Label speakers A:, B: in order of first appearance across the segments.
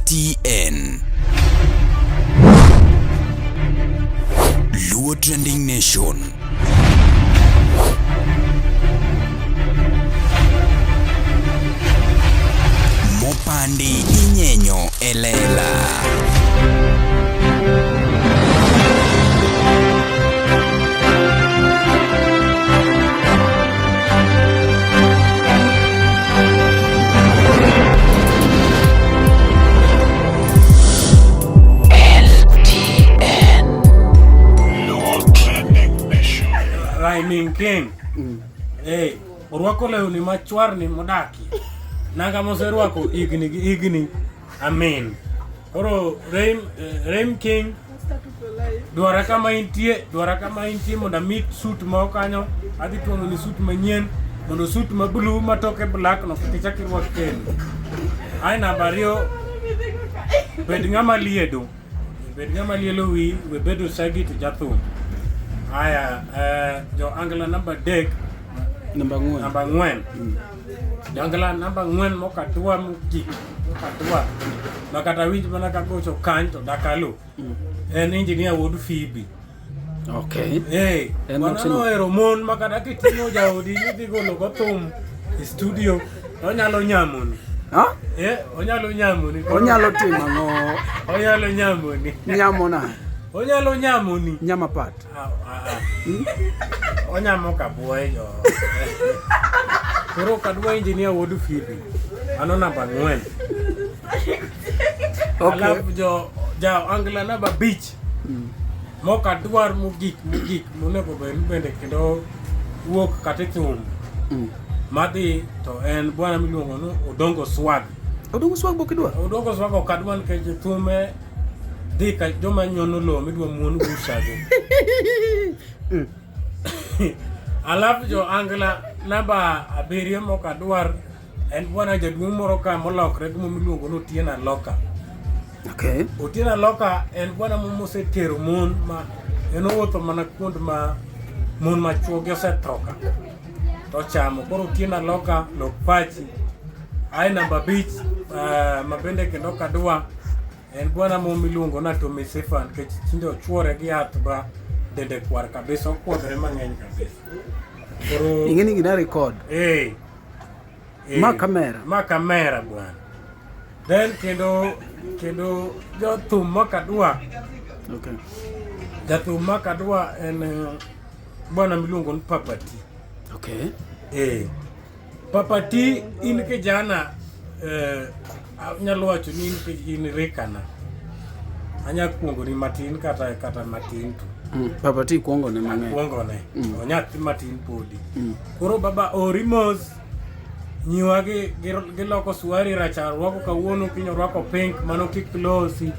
A: LTN. Luo Trending Nation. Mopandi inyenyo e lela.
B: Rhyming King. Eh, orwako lewni machwarni modaki. Nanga moserwako higni gi higni. Amin. Koro Rhyme King dwara kama intie, dwara kama intie mondo ami suit moko kanyo. Adhi tuomo ni suit manyien mondo suit ma blue ma toke black no kik ichak irwak kendo. Ae namba ariyo, bed ng'ama liedo. Bed ng'ama lielo wiyi, we bedo sagi to jathum. Aya, jo Angla namba 3,
C: Namba 4.
B: Namba 4. Jo Angla namba 4 mokadwa mogik, mokadwa. Ma kata winj mana kagocho kany to dakalo. En engineer wuod Phoebe.
C: Okay.
B: Eh,
C: En
B: bwana
C: notimo.
B: nohero mon ma kata kiting'o jaodi idhi golo go thum e studio, to onyalo nyamoni.
C: Ha?
B: Eh, onyalo nyamoni.
C: Onyalo timo ang'o?
B: Onyalo nyamoni.
C: Nyamo na.
B: Onyalo nyamoni.
C: Nyama pat.
B: Ah, ah, ah. Onyamo kabuoye jo. Koro kadwa engineer wuod Phoebe. Mano namba 4.
C: Okay.
B: Alafu jo ja Angla namba 5. Mok adwar mogik mogik monego bed ni bende kendo wuok kata e thum. Madhi to en bwana miluongo ni Odongo Swag.
C: Odongo Swag bok idwar?
B: Odongo Swag ok adwar nikech thume dhi ka joma nyono lowo midwa muon busagi. Alafu jo Angla namba 7 mok adwar en bwana jaduong' moro ka molokre gi miluongo ni Otieno Aloka.
C: Okay.
B: Otieno Aloka en bwana mosetero mon ma en owuotho mana kuond ma mon ma chuogi osethoka to chamo. Koro Otieno Aloka lok pachi. Ae namba 5 ma bende kendo ok adwa en bwana mo miluongo ni Tommy Sifa nikech tinde ochuore gi yath ba dende kwar kabisa, okuodhore mang'eny kabisa. Koro
C: Ing'e ni gina record.
B: Eh. Eh.
C: Ma kamera.
B: Ma kamera bwana. Then kendo jothum makadwa.
C: Okay.
B: Jathum makadwa en bwana miluongo ni Papa T.
C: Okay.
B: Eh. Papa T in kijana anyalo wacho ni in rikana. Anya kuongoni matin kata matin to.
C: Papa T kuongo ne mang'eny.
B: Kuongo ne. Onyathi matin podi. Koro baba ori mos. Nyiwa giloko suari rachar rwako kawuono kiny orwako pink mano kik losi.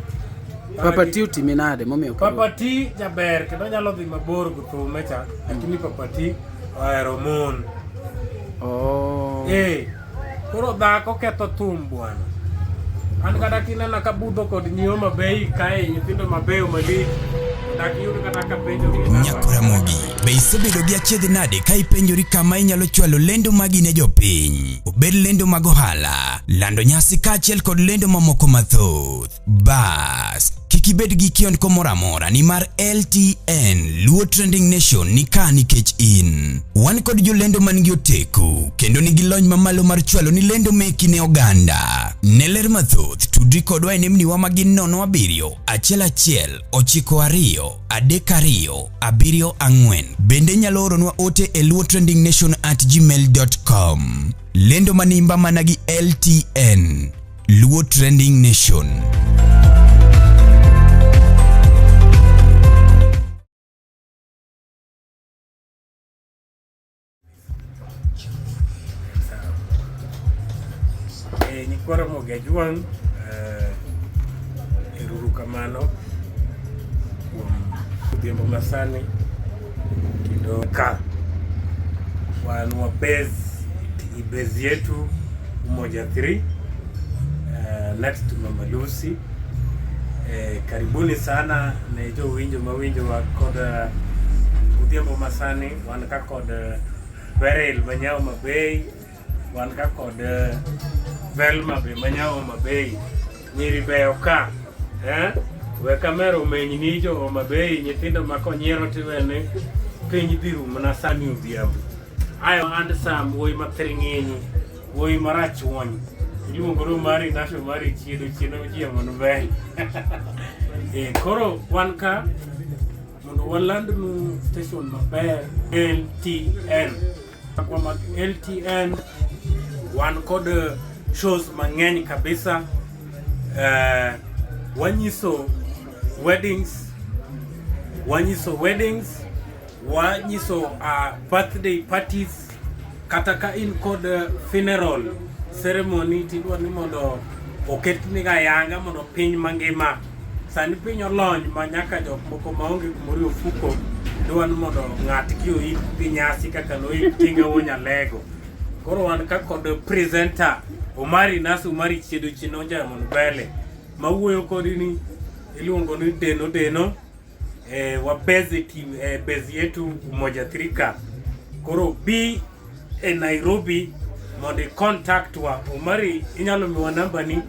C: Papa T otimi nade momiyo ok
B: Papa T jaber kendo nyalo dhi mabor gi thume cha, lakini Papa T ohero mon.
C: Oh.
B: Eh. Koro dhako ketho thum bwana. An kata kinena kabudho kod nyiwo mabeyi kae nyithindo mabeyo malich. Dak yud kata kapenjo gi namba.
A: Nyakoramogi, be isebedo gi achiedh nade ka ipenjori kama inyalo chwalo lendo magi ne jopiny? Obed lendo mag ohala, lando nyasi kaachiel kod lendo mamoko mathoth. Bas, kik ibed gi kiondko moro amora nimar LTN Luo Trending Nation ni ka nikech in. Wan kod jolendo man gi oteku kendo nigi lony mamalo mar chwalo ni lendo meki ne oganda. Ne ler mathoth, tudri kodwa e nembniwa ma gin 0 7 1 1 9 2 3 2 7 4. Bende inyalo oronwa ote e luotrendingnation@gmail.com. Lendo manimba mana gi LTN. Luo Trending Nation.
B: Nyikwa Ramogi Ajwang', eruru kamano kuom odhiambo masani kendo ka wan wa base, base yetu Umoja 3 next to Mama Lucy. Karibuni sana ne jowinjo mawinjowa kod odhiambo masani. Wan ka kod Beryl Manyao Mabei, wan ka kod Velma be Manyao Mabei. Nyiri beyo ka. Eh? We kamera omeny ni jo Homa Bay nyithindo ma konyiero tiwene piny dhi rumna sani odhiambo. Ayo handsome wuoyi ma thiring'inyi, wuoyi marachuony. Iluongo ni Omari Nash Omari chiedo chiedo chiemo no ber. Eh, koro wan ka mondo walandnu station maber LTN. Kwa mag LTN wan kod shows mang'eny kabisa. Wanyiso weddings, wanyiso weddings, wanyiso birthday parties, kata ka in kod funeral ceremony tidwa ni mondo oketni ayanga mondo piny mangima. Sani piny olony ma nyaka jok moko maonge kumoro e ofuko dwa ni mondo ng'atgi oik gi nyasi kaka noik Tinga Wuo Nyalego. Koro wan ka kod presenter Omari Nasu Omari Chiedo Chinonja mon mbele mawuoyo kodi ni iluongo ni Deno Deno wabeze team base yetu Umoja Trika. Koro bi e Nairobi mondo i contact wa. Omari inyalo miwa namba ni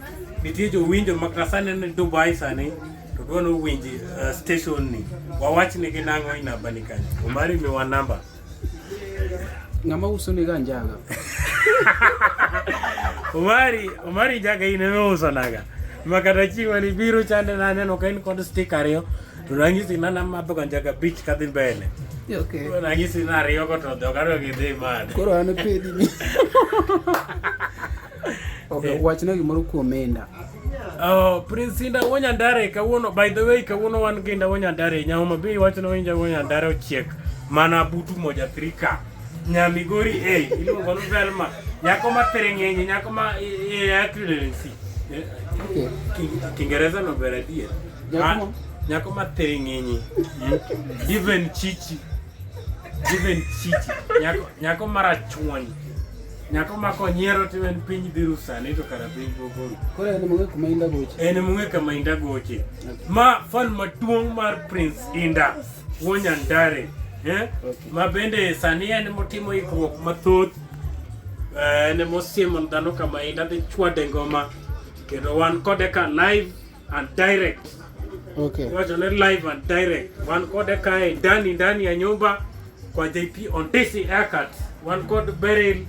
B: nitie jowinjo ma kata sani ni Dubai sani to dwa ni owinj station ni. Wawach nigi nang'o i namba ni kanyo. Omari miwa namba.
C: Ng'ama uso ni ga njaga.
B: Omari, Omari njaga in ema uso naga. Ma kata chieng' mane ibiro chande naneno ka in kod stick ariyo to nanyisi ni namadho ga njaga abich kadhi mbele.
C: Okay.
B: Koro nanyisi ni ariyo go to ok adwa gidhi mad.
C: Koro an pedi ni. Okay, wachna gimoro kuom Inda.
B: Oh, Prince Inda Wuo Nyandare kawuono, by the way, kawuono wan gi Inda Wuo Nyandare. Nya Homa Bay wacho ni Inda Wuo Nyandare ochiek mana butu moja trika. Nyamigori A, iluongo ni Velma. Nyako ma thiring'inyi, nyako ma excellency.
C: Okay.
B: Kiingereza no ber adier.
C: Nyako ma?
B: Nyako ma thiring'inyi. Given chichi. Given chichi. Nyako, nyako marachuony. Nyako ma konyiero to en piny dhi ru sani to kara piny pok oru.
C: Koro en mong'e kuma Inda goche.
B: En mong'e kama Inda goche. Ma fan maduong' mar Prince Inda Wuo Nyandare. Eh?
C: Okay.
B: Ma bende sani en motimo ikruok mathoth. En mosiemo dhano kama Inda dhi chwade ngoma. Kendo wan kode ka live and direct.
C: Okay.
B: Iwacho ni live and direct. Wan kode kae ndani ndani ya nyumba kwa JP Ondisi Haircut. Wan kod Beryl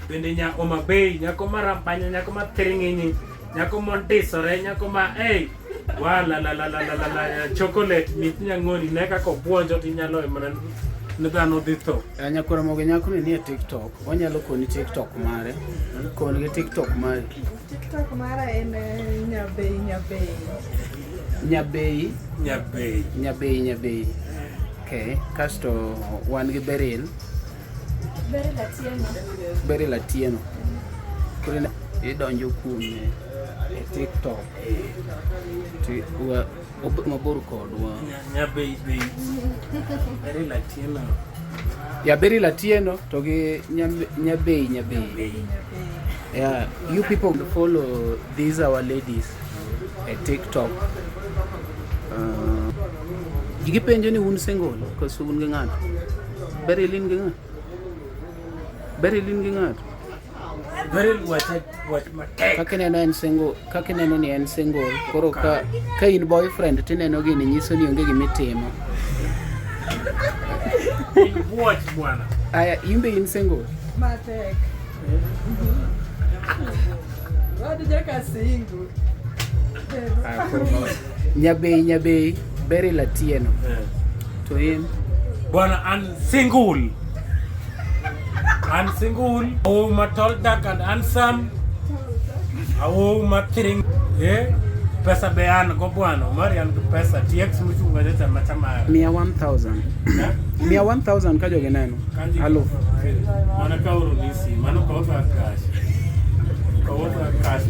B: bende nya Homa Bay, nyako ma rambanya, nyako ma thiring'inyi, nyako mondisore, nyako ma hey, wala la la la la la la chocolate mit nyang'oni ne kaka obuonjo tinyalo mana ni dhano dhi tho.
C: Nyakwar Ramogi nyako ni nie TikTok. Wanyalo koni TikTok mare. Kon gi TikTok mari.
D: TikTok mara en Nyabei Nyabei.
C: Nyabei
B: Nyabei.
C: Nyabei Nyabei. Okay, kasto wan gi Beryl.
D: Beryl Atieno.
C: Beryl Atieno. Koro idonjo kuome e TikTok. To wa obed mabor kodwa.
B: Nyabei bei. Beryl Atieno.
C: Ya Beryl Atieno to gi Nyabei Nyabei. Yeah, you people follow these our ladies e TikTok. Gipenjo ni un single koso un gi ng'ato? Beryl in gi ng'ato? Beryl in gi ng'ato?
B: Beryl wacha wach matek.
C: Kaka ineno en single, kaka ineno ni en single, koro ka in boyfriend tineno gini nyiso ni onge gima itimo.
B: In buoch bwana.
C: Aya, in be in single?
D: Matek. Wad jaka single.
C: Nyabei Nyabei, Beryl Atieno. To in?
B: Bwana an single. An single. Oh, ma tall, dark and handsome. Awo ma thiring. Eh? Pesa be an go bwana. Omari an gi pesa. TX muchunga cha machamara.
C: Mia 1000. Mia 1000 ka jogi neno. Aluf.
B: Mana ka oro ni sim. Mano ka ofa cash. Ka ofa cash.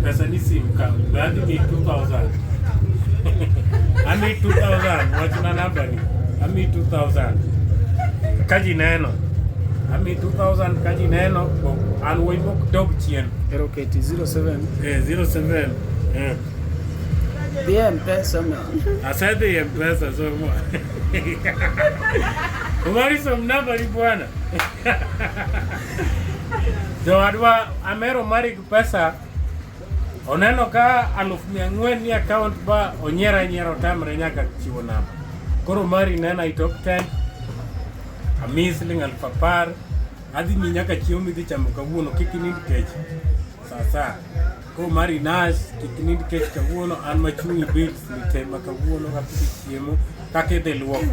B: Pesa ni sim ka. Be adhi mi 2000. Ami 2000. Wachna namba ni. Ami 2000. Ka ji neno. Ami 2000 ka ji neno. An wuoyi mok dog chien.
C: Ero keti 07.
B: 07.
C: Dhi e M-Pesa man.
B: Asedhi e M-Pesa so Omari som namba ni bwana. Jowadwa amero mari gi pesa. Oneno ka 4,000 ni account ba onyiera anyiera otamre nyaka chiwo namba. Koro mari nena i top 10. Amiyi siling 10,000. Adhi miyi nyaka chiemo midhi chamo kawuono kik inind kech. Sasa. Koro mari Nash kik inind kech kawuono an machung' i bills ni te ma kawuono kaka idhi chiemo kaka idhi luok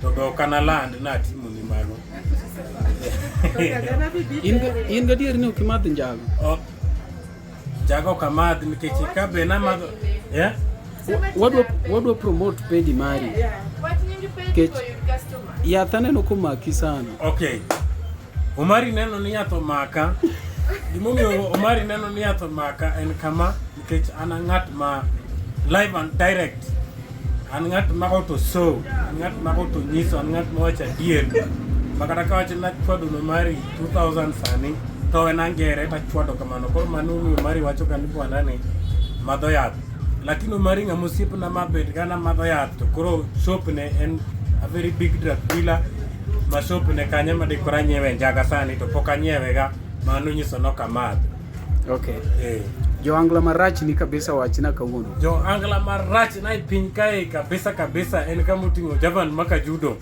B: to be ok analand natimoni mago.
C: In gadier ni ok imadh njaga?
B: Ok. Jago ok amadh nikech ka be namadho. Yeah?
C: Wadwa promote page mari. Kech yath aneno komaki sana.
B: Okay. Omari neno ni yath omaka. Gimomiyo Omari neno ni yath omaka en kama nikech an a ng'at ma live and direct. An ng'at ma oto show, an ng'at ma oto nyiso, an ng'at ma wacho adier. Ma kata ka wacho ni achwado ne Omari 2000 sani to en angere to achwado kamano. Koro mano omiyo Omari wacho ga ni bwana ni madho yath. Lakini Omari ng'ama osiepna ma bed ga na madho yath to koro shop ne en a very big drug dealer ma shop ne kanyo ma dikoro anyiewe njaga sani to pok anyiewe ga mano nyiso nok amadh.
C: Okay.
B: Eh.
C: Joangla marach ni kabisa wachna kawuono.
B: Jo angla marach na e piny kae kabisa kabisa en kama oting'o Javan maka judo.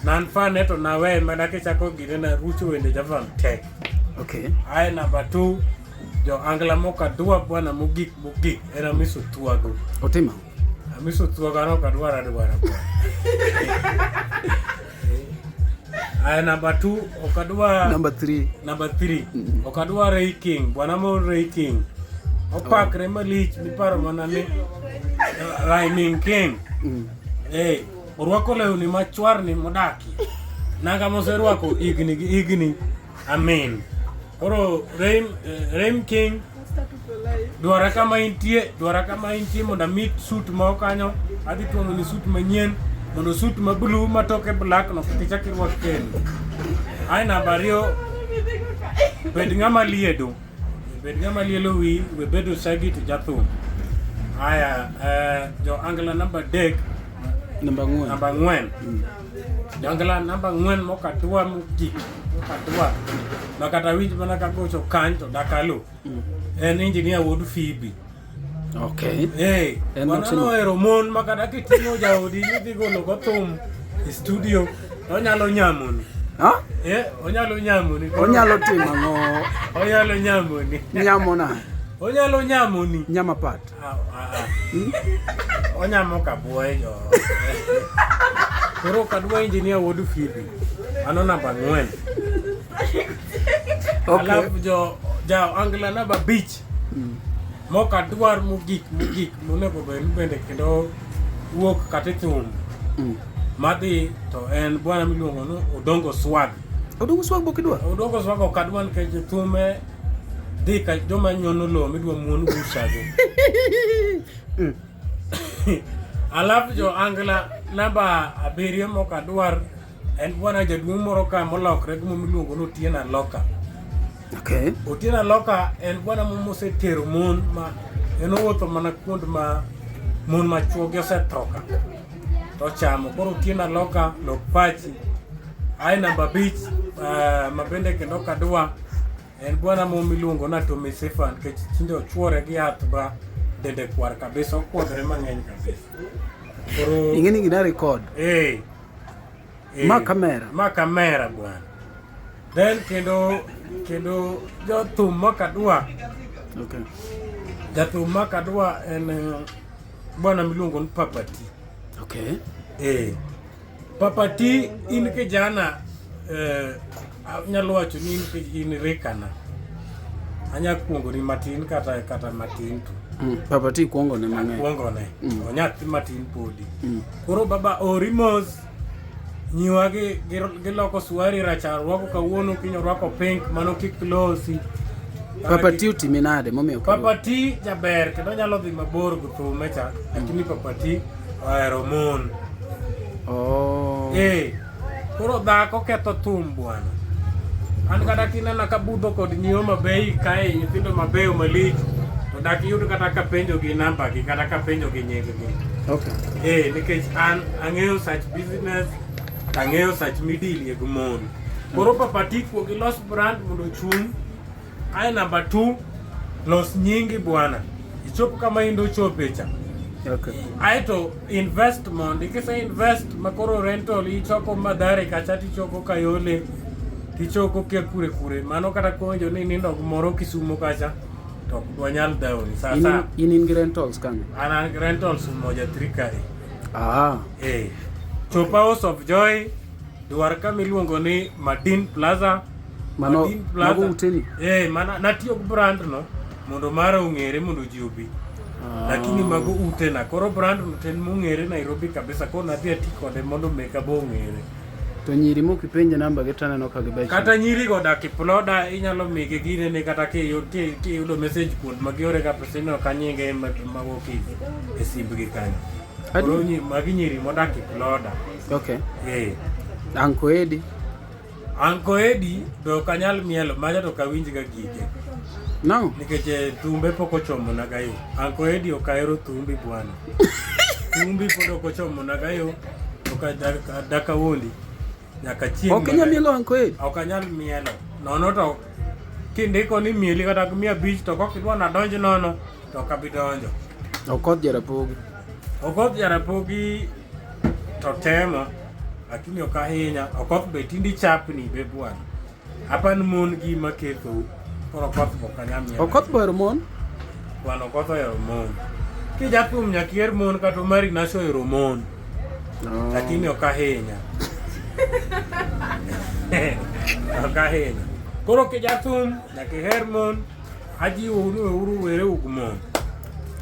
B: Nan fane to nawe mana kichako gine na rucho wende Javan te.
C: Okay.
B: Aye namba 2 jo angla moka dwa bwana mogik mogik en Amiso Thuago.
C: Otima.
B: Amiso Thuago an ok adwar adwara bwana. Aye namba 2 ok adwa
C: Number 3.
B: Number 3. Ok adwa Ray King. Bwana mo Ray King. Opakre malich miparo mana ni Rhyming King. Eh, orwako lewni machwarni modaki. Nanga moserwako higni gi higni. Amin. Koro Raim King dwara kama intie, dwara kama intie mondo amit suit moko kanyo. Adhi tuong'o ni suit manyien mondo suit ma blue ma toke black no kik ichak irwak kendo. Ae namba ariyo, bed ng'ama liedo. Bed ng'ama lielo wiyi, we bedo shaggy to jathum. Aya, jo Angla namba 3,
C: Namba 4.
B: Namba 4. Jo Angla namba 4 mokadwa mogik, mokadwa. Ma kata winj mana kagocho kany to dakalo. En engineer wuod Phoebe.
C: Okay.
B: Eh,
C: En
B: bwana
C: notimo.
B: nohero mon ma kata kiting'o jaodi ni dhi golo go thum e studio, to onyalo nyamoni.
C: Ha?
B: Eh, onyalo nyamoni.
C: Onyalo timo ang'o?
B: Onyalo nyamoni.
C: Nyamo na.
B: Onyalo nyamoni.
C: Nyama pat.
B: Ah, ah, ah. Onyamo kabuoye jo. Koro kadwa engineer wuod Phoebe. Mano namba 4.
C: Okay.
B: Alafu jo ja Angla namba 5. Mok adwar mogik mogik monego bed ni bende kendo wuok kata e thum. Madhi to en bwana miluongo ni Odongo Swag.
C: Odongo Swag bok idwar?
B: Odongo Swag ok adwar nikech thume dhi ka joma nyono lowo midwa muon gusago. Alafu jo Angla namba 7 mok adwar en bwana jaduong' moro ka molokre gi miluongo ni Otieno Aloka.
C: Okay.
B: Otieno Aloka en bwana mosetero mon ma en owuotho mana kuond ma mon ma chuogi osethoka to chamo. Koro Otieno Aloka lok pachi. Ae namba 5 ma bende kendo ok adwa en bwana mo miluongo ni Tommy Sifa nikech tinde ochuore gi yath ba dende kwar kabisa okuodhore mang'eny kabisa. Koro
C: Ing'e ni gina record.
B: Eh.
C: Ma kamera.
B: Ma kamera bwana. Then kendo jothum makadwa.
C: Okay.
B: Jathum makadwa en bwana miluongo ni Papa T.
C: Okay.
B: Papa T in kijana anyalo wacho ni in rikana. Anya kuongoni matin kata matin to.
C: Papa T kuongo ne mang'eny.
B: Kuongo ne. Onyathi matin podi. Koro baba ori mos. Nyiwa giloko suari rachar rwako kawuono kiny orwako pink mano kik losi.
C: Papa T otimi nade momiyo ok
B: Papa T jaber kendo nyalo dhi mabor gi thume cha lakini Papa T ohero mon.
C: Oh.
B: Koro dhako ketho thum bwana. An kata kinena kabudho kod nyiwo mabeyi kae nyithindo mabeyo malich to dak iyud kata kapenjo gi namba gi kata kapenjo gi nying gi.
C: Okay.
B: Nikech an ang'eyo such business, ang'eyo such midilie gi mon. Koro Papa T kuo gi los brand mondo ochung'. Ae namba 2 los nyingi bwana. Ichop kama in ochope cha.
C: Okay.
B: Aeto invest mondi, kise invest makoro rental ichoko Mathare kacha tichoko Kayole tichoko kia kure kure. Mano kata kowinjo ni nindo gimoro Kisumo kacha to ok dwanyal dhawoni. Sasa
C: In in gi rentals kanyo.
B: an an gi rentals moja three kae.
C: Ah.
B: Eh. Chop House of Joy dwar kama iluongo ni Madin Plaza.
C: Mano
B: Madin Plaza.
C: mago uteni.
B: Eh, mana natiyo gi brand no mondo mara ong'ere mondo ji obi.
C: Ah.
B: Lakini mago utena. Koro brand no ten mong'ere Nairobi kabisa. Koro nadhi ati kode mondo meka bo ong'ere.
C: To nyiri mok ipenje namba gi to aneno ka gibecho.
B: Kata nyiri go dak e ploda inyalo migi ginene kata kiyudo message kuond ma giore ga pesa ineno ka nyinge mawuok e simbgi kanyo. Koro magi nyiri modak e ploda.
C: Okay.
B: Eh.
C: Anko Edi.
B: Anko Edi be ok anyal mielo macha to ok awinj ga gige.
C: No.
B: Nikech thumbe pok ochomona ga yo. Anko Edi ok ahero thumbi bwana. Thumbi pod ok ochomona ga yo. Ok dakawuondi. Nyaka chieng'
C: Ok inyal mielo Anko Edi?
B: Ok anyal mielo. Nono to kindiko ni mieli kata 500 to kok idwa nadonj nono to ok abi donjo.
C: Okoth Jarapogi.
B: Okoth Jarapogi to temo lakini ok ahinya. Okoth be tindi chapni be bwana. Apan mon gima kethou. Koro Okoth be ok anyal mielo.
C: Okoth bohero mon?
B: Bwana Okoth ohero mon. Kijathum nyaka iher mon kata Omari Nash ohero mon.
C: No.
B: Lakini ok ahinya. Ok ahinya. Koro kijathum nyaka iher mon. Ajiwou ni weuru were ug mon.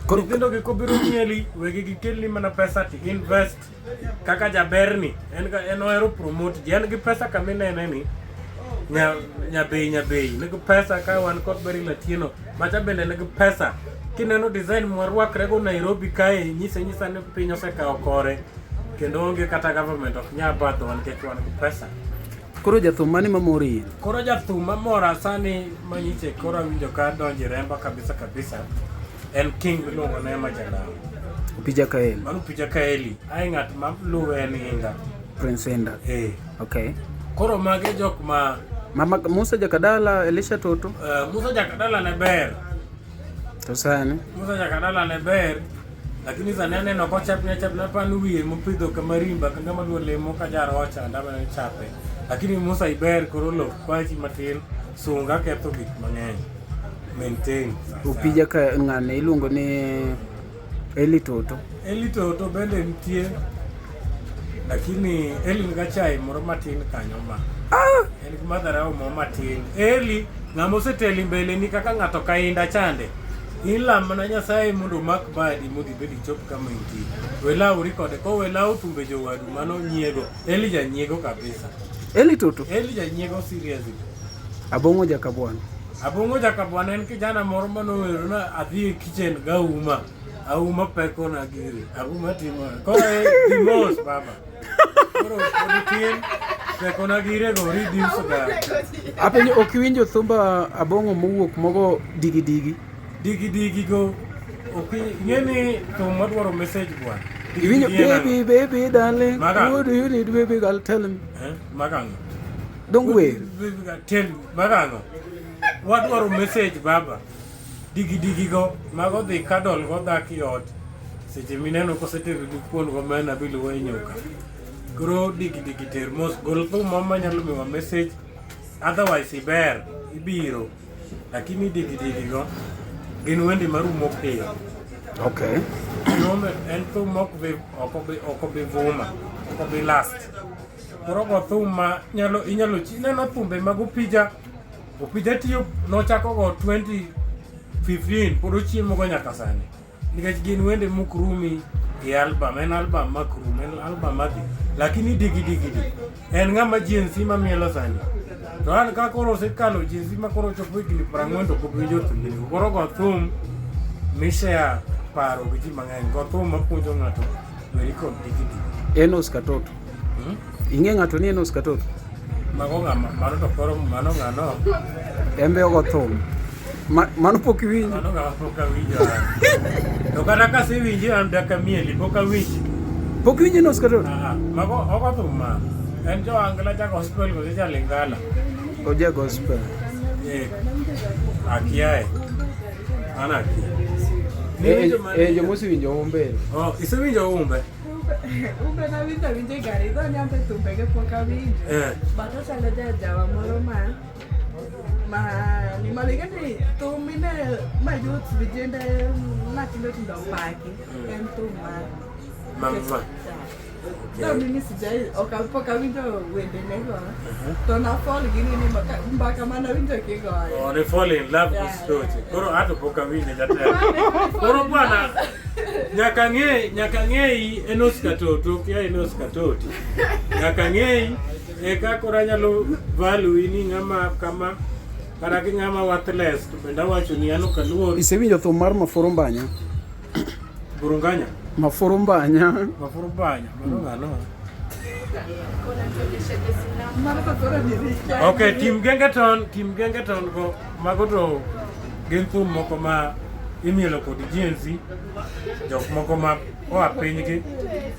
C: Koro
B: Nyithindo gi kobiro mieli, wegi gikelni mana pesa ti invest kaka jaberni. En ga en ohero promote ji. En gi pesa kama inene ni nya nyabei nyabei nigi pesa ka wan kod Beryl Atieno macha bende nigi pesa. Kineno design mwarwakrego Nairobi kae nyise nyisa ni piny osekawo kore kendo onge kata government ok nyal badhowa nikech wan gi pesa.
C: Koro jathum mane mamori in?
B: Koro jathum mamora sani manyiche koro awinjo ka donjo e remba kabisa kabisa en King miluongo ne Emma Jalamo.
C: Opija Kaeli.
B: Mano Opija Kaeli. Ae ng'at ma luwe en Inda.
C: Prince Inda.
B: Eh.
C: Okay.
B: Koro mage jok ma
C: Mama Musa Jakadala, Elisha Toto.
B: Musa Jakadala ne ber.
C: To sani?
B: Musa Jakadala ne ber. Lakini sani aneno kochapne achapne apani wiye mopidho kama rimba ka ng'ama dwa lemo ka jarocha ndama ne chape. Lakini Musa iber koro lok pachi matin sunga ketho gik mang'eny. Maintain. Sasa.
C: Opija ka ng'ane iluongo ni Eli Toto.
B: Eli Toto bende nitie. Lakini Eli niga chai moro matin kanyo ma.
C: Ah!
B: En gi madharau moro matin. Eli ng'ama oseteli mbele ni kaka ng'ato ka inda chande. In lam mana Nyasaye mondo omak badi mondo ibed ichop kama intie. We lawri kode, kowe law thumbe jowadu mano nyiego. Eli janyiego kabisa.
C: Eli Toto.
B: Eli janyiego seriously.
C: Abong'o Jakabwana.
B: Abong'o Jakabwana en kijana moro manowero na adhi e kitchen gauma. Auma pekona giri. Auma timo. Koro e dhi mos baba. Koro pod itin pekona gire go reduce ga.
C: Apenjo ok iwinjo thumba Abong'o mowuok mogo digi digi.
B: Digi digi go. Ok ing'e ni thum madwaro message bwana. Digi
C: Iwinjo
B: digi en ang'o?
C: baby baby darling.
B: Maga.
C: What do you need baby girl tell me.
B: Eh? Magang'o.
C: Dong wer.
B: Baby girl tell me. Magang'o. Wadwaro message baba. Digi digi go mago dhi kadol go dak e ot. Seche mineno kosetero gi kuon gomena biluwo e nyuka. Koro digi digi ter mos gol thum moro manyalo miwa message. Otherwise iber ibiro. Lakini digi digi go gin wende marumo piyo.
C: Okay.
B: En thum mok bi ok obi vuma, ok obi last. Koro go thum ma nyalo inyalo ineno thumbe mag Opija. Opija tiyo nochako go 2015 pod ochiemo go nyaka sani. Nikech gin wende mok rumi e album, en album mak rum, en album madhi. Lakini digi digi di en ng'ama Gen Z mamielo sani. To an ka koro osekalo Gen Z ma koro ochopo higni 40 to pok winjo thumbe. Koro go thum mishare paro gi ji mang'eny. Go thum mapuonjo ng'ato weri kod digi digi.
C: Enos Katoto. Ing'e ng'ato ni Enos Katoto?
B: Mago ng'ama mano to koro mano ng'ano.
C: En be ogo thum. Mano pok iwinjo?
B: Mano ng'ama pok awinjo an. To kata kasewinje an dak amieli pok awinji.
C: Pok iwinjo Enos Katoto?
B: Ah, mago ogo thum ma. En jo Angla ja gospel kose ja Lingala.
C: Oja gospel.
B: Eh, akiae. An akia. Niwinjo mane?
C: Eh, jomosewinjo umbe.
B: Oh, isewinjo umbe?
D: Umbe nawinjo awinja e gari, dho nyambe thumbege pok awinjo.
B: Eh.
D: But ochalo jajawa moro ma ma ni malo ing'e ni thum mine ma youths vijende matindo tindo opaki en thum mar
B: Mamwa.
D: No, mimi sijai ok pok awinjo wendene go. To na fall gi nini mbaka mana winjo kigoyo.
B: Oh, ne fall in love
D: Yeah,
B: with stoche.
D: yeah.
B: Koro ato pok awinjo jatelo. Koro bwana nyaka ng'e nyaka ng'eyi Enos Katoto kia Enos Katoti. Nyaka ng'eyi eka koro anyalo value ni ng'ama kama kata ki ng'ama worthless to bende awacho ni an ok aluor
C: Isewinjo thum mar Mafuro Mbanya?
B: Burunganya.
C: Mafuro Mbanya.
B: Mafuro Mbanya. Mano ng'ano?
D: Mano to koro nilikia.
B: Ok, Team Gengeton, Team Gengeton go mago to gin thum moko ma imielo kod Gen Z, jok moko ma oa pinygi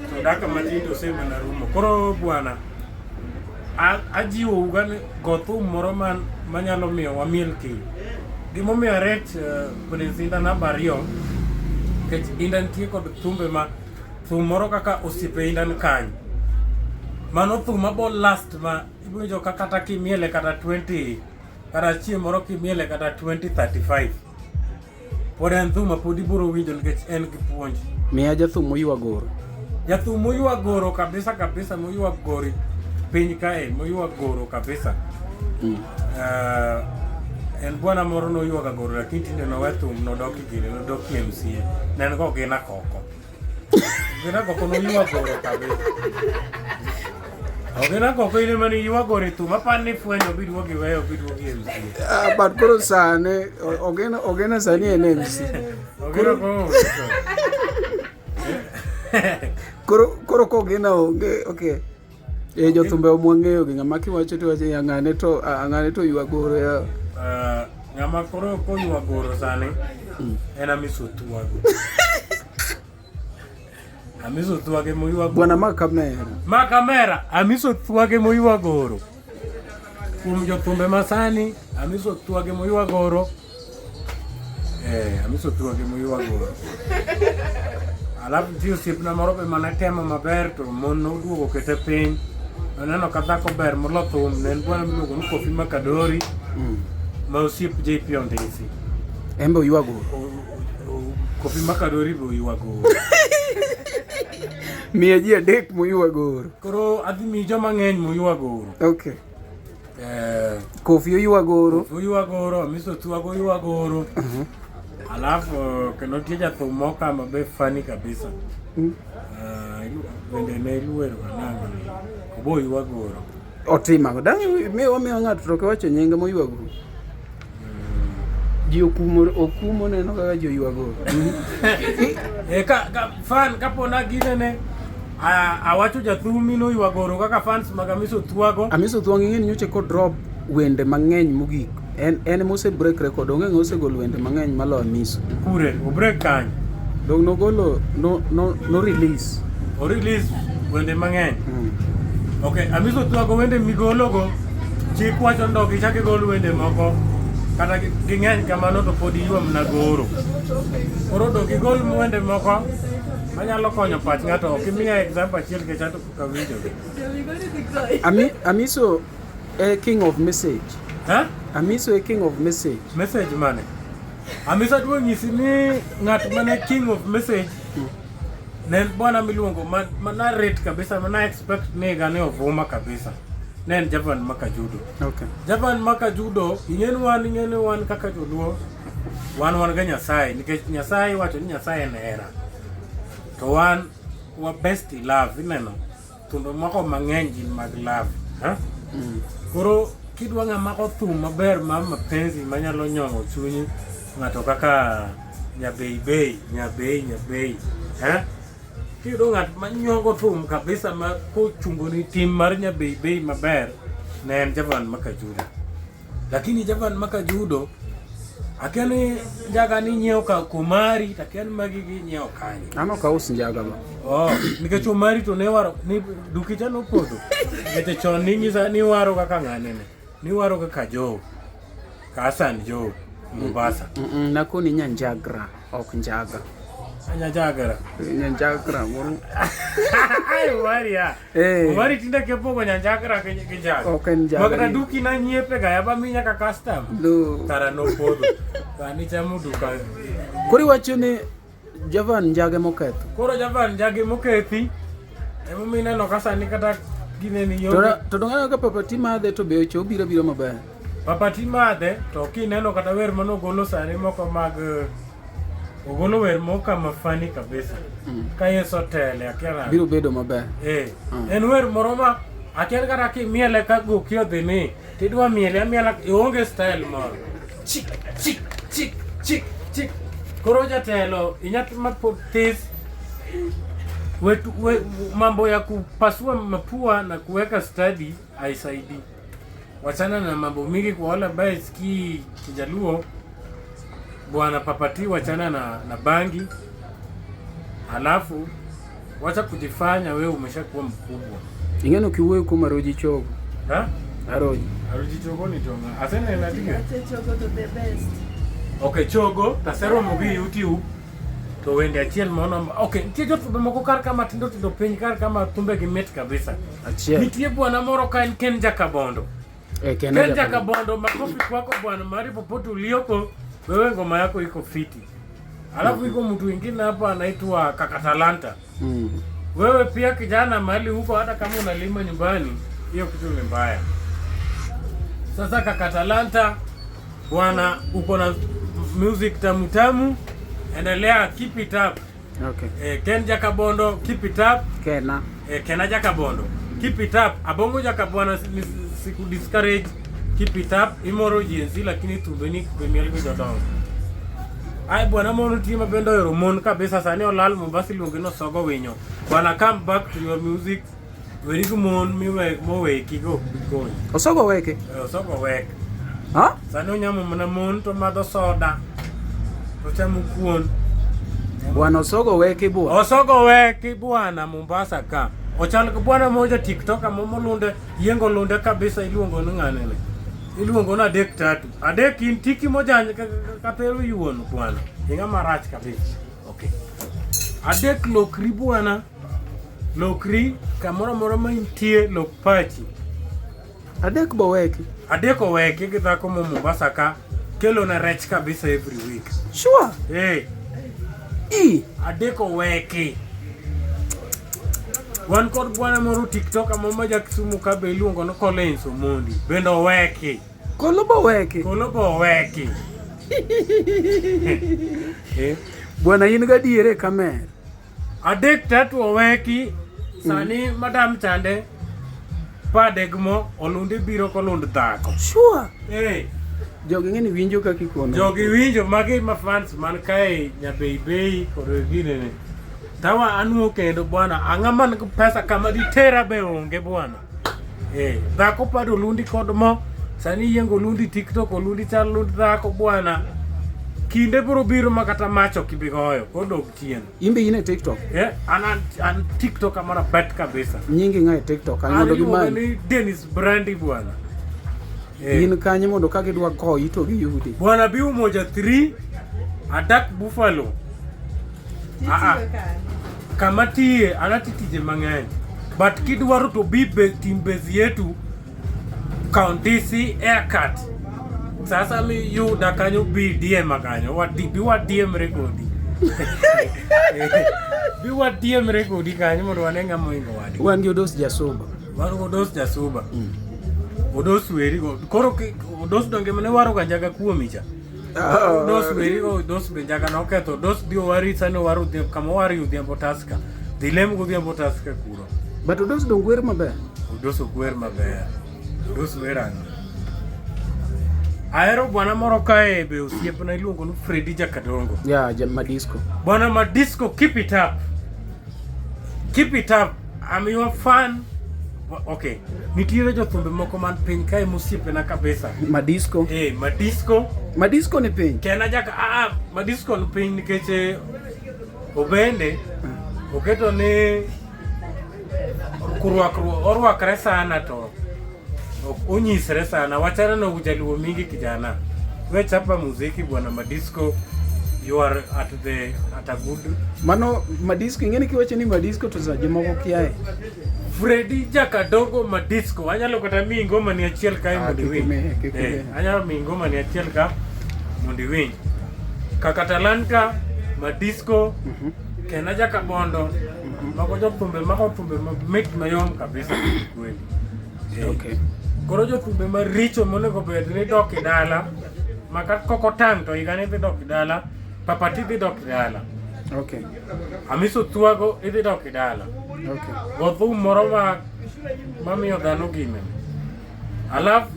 B: to dak kama tinde osemana rumo. Koro bwana, ajiwou ga ni go thum moro man manyalo miyo wamiel kiny. Gimomiyo aret Prince Inda namba ariyo, nikech Inda nitie kod thumbe ma thum moro kaka osiepe Inda ni kany. Mano thum mabo last ma iwinjo ka kata kimiele kata 20 kata chieng' moro kimiele kata 2035 pod en thum ma pod ibiro winjo nikech en gi puonj.
C: Miya jathum moywa goro.
B: Jathum moywa goro kabisa kabisa moywa goro piny kae moywa goro kabisa. En bwana moro noywaga goro lakini tinde nowe thum nodok e gine nodok e MCA. Ne en go Ogina Koko. Ogina Koko noywa goro kabisa. Ogina Koko in ema niywa goro e thum apani ni fwenyo biduogi weyo biduogi e MCA.
C: Ah, but koro sani Ogina Ogina sani en MC.
B: Ogina Koko.
C: Koro koro kogina onge okay. E jothumbe mwang'eyo gi ng'ama kiwacho to iwacho ni ang'ane to ang'ane to ywa goro ya.
B: Ng'ama koro koywa goro sani en Amiso Thuago. Amiso Thuago moywa goro.
C: Bwana ma kamera.
B: Ma kamera, Amiso Thuago moywa goro. Kuom jothumbe masani, Amiso Thuago moywa goro. Eh, Amiso Thuago moywa goro. Alafu nitie osiepna moro be mane temo maber to mon noduogo kete piny. Oneno ka dhako ber molo thum, ne en bwana miluongo ni Kofi Makadori ma osiep JP Ondisi.
C: En be oywa goro.
B: Kofi Makadori be oywa goro.
C: Miya ji adek moywa goro.
B: Koro adhi miyi joma ng'eny moywa goro.
C: Okay.
B: Eh,
C: Kofi oywa goro.
B: Oywa goro, Amiso Thuago oywa goro. Alafu kendo nitie jathum moro ka ma be funny kabisa. Bende ne iluero nang'o ni obo oywa goro.
C: Otima. Dang' mi wamiyo ng'ato to ok iwacho nyinge moywa goro. Ji okumo okumo neno kaka ji oywa goro.
B: Eh, ka fan kapona ginene awacho jathum ni noywa goro kaka fans mag Amiso Thuago.
C: Amiso Thuago ing'e ni nyocha ko drop wende mang'eny mogik. En en mose break record onge ng'ama osegolo wende mang'eny maloyo Amiso.
B: Kure, o break kany.
C: Dong nogolo no no no release.
B: O release wende mang'eny. Okay, Amiso Thuago wende migologo chik wacho ni dok ichak igol wende moko kata ging'eny kamano to pod iywa mana goro. Koro dok igol wende moko manyalo konyo pach ng'ato. Ok imiya example achiel nikech anto pok awinjogi.
C: Amiso e king of message.
B: Ha?
C: Amiso e king of message.
B: Message mane? Amiso adwa nyisi ni ng'at mane king of message ne en bwana miluongo ma na rate kabisa ma na expect ni gane ovuma kabisa. Ne en Javan Makajudo.
C: Okay.
B: Javan Makajudo, ing'eni wan ing'eni wan kaka joluo wan wan ga Nyasaye nikech Nyasaye wacho ni Nyasaye en hera. To wan wa best in love ineno. Thumbe moko mang'eny gin mag love. Ha? Koro kidwa ng'ama go thum maber mar mapenzi manyalo nyong'o chunyi ng'ato kaka Nyabei Bei, Nyabei Nyabei. Eh? Kiyudo ng'at manyongo thum kabisa ma kochungo ni tim mar Nyabei Bei maber ne en Javan Makajudo. Lakini Javan Makajudo akia ni njaga ni nyiewo ka Komari to akia ni magi ginyiewo kanye.
C: An ok aus njaga ba.
B: Oh, nikech Omari to ne waro ni duki cha nopodho. Nikech chon ninyisa ni waro kaka ng'ane ne. Ni waro kaka Joe. Ka Hassan Joe Mombasa.
C: Nakoni nyanjagra. Ok njaga.
B: Nyanjagara.
C: Nyanjagra moro.
B: Ai Omari ya.
C: Eh.
B: Omari tinde kepogo nyanjagara gi njaga.
C: Ok en njaga
B: Makata
C: ni.
B: duki na nyiepe ga yaba mi nyaka custom.
C: No.
B: Tara nopodho. Sani chamo duka.
C: Koro iwacho ni Javan njage moketho.
B: Koro Javan njage mokethi. Emomiyo ineno ka sani kata gineni
C: To
B: yonge.
C: to dong' ka Papa T madhe to be ocho obiro biro maber.
B: Papa T madhe to kineno kata wer manogolo sani moko mag ogolo wer moko kama funny kabisa. Ka Yesu otele akia nade.
C: Biro bedo maber.
B: Eh, en wer moro ma akia kata kimiele ka goki odhi ni tidwa miele amiela ionge style moro. Chik chik chik chik chik. Koro jatelo inya ma pod this wetu, we, mambo ya kupasua mapua na kuweka study haisaidii. Wachana na mambo mingi kwa wale ambaye sikii Kijaluo. Bwana Papati, wachana na bangi, halafu wacha kujifanya wewe umeshakuwa mkubwa.
C: Ing'eno kiwuoyo kuom Aroji Chogo.
B: Ha?
C: Aroji.
B: Aroji Chogo ni tonga. Aseneno atige.
D: Ache chogo to the best.
B: Okay, Chogo, taseromo gi YouTube to wende achiel mono. Okay, nitie jothumbe moko kar kama tindo tindo piny kar kama thumbe gi mit kabisa.
C: Achiel.
B: Nitie bwana moro ka en Ken Jakabondo.
C: Eh, Ken
B: Ken
C: Jakabondo.
B: Jakabondo, makofi kwako bwana, mahali popote ulioko, wewe ngoma yako iko fiti. Alafu iko mtu mwingine hapa anaitwa Kaka Talanta. Wewe pia kijana, mahali huko, hata kama unalima nyumbani, hiyo kitu ni mbaya. Sasa Kaka Talanta bwana, uko na music tamu tamu, endelea, keep it up.
C: Okay.
B: Ken Jakabondo, keep it up.
C: Kena.
B: Kena Jakabondo, keep it up. Abongo Jakabwana, siku discourage, keep it up. Imoro jinsi lakini thumbeni bemiel gi jodongo. Ai bwana moro nitie ma bende ohero mon kabisa sani olal Mombasa iluonge ni Osogo Winyo. Bwana come back to your music. Weri gi mon miwe moweki go ok bi konyi.
C: Osogo weke.
B: Osogo wek.
C: Ha?
B: Sani onyamo mana mon to madho soda. To chamo kuon.
C: Bwana Osogo weke bwana.
B: Osogo weki bwana Mombasa ka. Ochal gi bwana moja TikTok molunde yiengo lunde kabisa iluongo ni ng'ane ni. Iluongo ni adek tatu. Adek in tiki mojany ka pero yuon bwana. Ing'ama rach kabisa. Okay. Adek lokri bwana. Lokri kamoro amora ma intie lok pachi.
C: Adek bo weke.
B: Adek oweki gi dhako mo Mombasa ka kelo na rech kabisa every week.
C: Sure.
B: Hey.
C: I.
B: Adek oweki. Wan kod bwana moro TikTok mo ma ja Kisumu ka be iluongo ni Collins Omondi. Bende oweki.
C: Kolo bo weke.
B: Kolo bo oweki.
C: Bwana in gadiere kamer.
B: Adek tatu oweki. Sani madam chande pade gi mo olunde biro kolund dhako.
C: Sure.
B: Eh.
C: Jogi ng'eni winjo kaka ikono.
B: Jogi winjo magi ma fans man kae nyabei bei kod ginene. Tawa anuo kendo bwana, ang'a man gi pesa kama ditera be onge bwana. Dhako pado olundi kod mo, sani yiengo olundi TikTok, olundi chal lund dhako bwana. Kinde biro biro ma kata mach ok ibi goyo, kodok chien.
C: In be in e TikTok?
B: An TikTok amara bet kabisa.
C: Nyingi ng'a e TikTok? An
B: An
C: mondo
B: iluonga
C: gimany.
B: ni Dennis Brandy bwana.
C: In kanye mondo ka gidwa koyi to giyudi.
B: Bwana bi Umoja 3 adak Buffalo.
D: Titiyo kanye?
B: Kama tiye anati tije mang'eny. But kidwaro to bi be, team base yetu County C Aircut. Sasa mi yuda kanyo bi DM kanyo. Wadi bi wa DM rekodi. Bi wa DM rekodi kanyo mondo wane ng'ama oingo wadgi.
C: Wan gi Odos Jasuba.
B: Wan gi Odos Jasuba. Odos weri go. Koro Odos donge mane waro ga njaga kuomi cha. Odos weri go, Odos be njaga noketho. Odos dhi owari sani owaro odhiambo kama owari odhiambo Tusker. Dhi lem godhiambo Tusker kuro.
C: But Odos dong wer maber.
B: Odos ok wer maber. Odos wer ang'o? Ahero bwana moro kae be osiepna iluongo ni Freddy Jakadongo.
C: Yeah, ja Madisco.
B: Bwana Madisco, keep it up. Keep it up. I'm your fan. Okay. Nitiere jothumbe moko man piny kae mosiepena kabisa.
C: Madisco.
B: Madisco.
C: Madisco ni piny.
B: Kena jaka Madisco ni piny nikech obende oketo ni orwakre sana to ok onyisre sana. Wachana na ujaluo mingi kijana. We chapa muziki bwana Madisco. You are at the at a good
C: Mano Madisco, ing'e ni kiwacho ni Madisco to sa jomoko kiaye.
B: Freddy Jakadongo Madisco. Anyalo kata miyi ngoma ni achiel kae
C: Ah,
B: mondo
C: kik
B: iwinj.
C: imiye, kik
B: Eh,
C: imiye.
B: anyalo miyi ngoma ni achiel ka mondo iwinj. Kaka Talanta, Madisco, Kena Jakabondo, mago jothumbe mago thumbe mamit mayom kabisa kweli. Eh.
C: Okay.
B: Koro jothumbe maricho monego bed ni dok e dala, ma ka kok otang' to higani dhi dok e dala, Papati dhi dok e dala.
C: Okay.
B: Amiso Thuago idhi dok e dala.
C: Okay.
B: Go thum moro ma mamiyo dhano gime. Alafu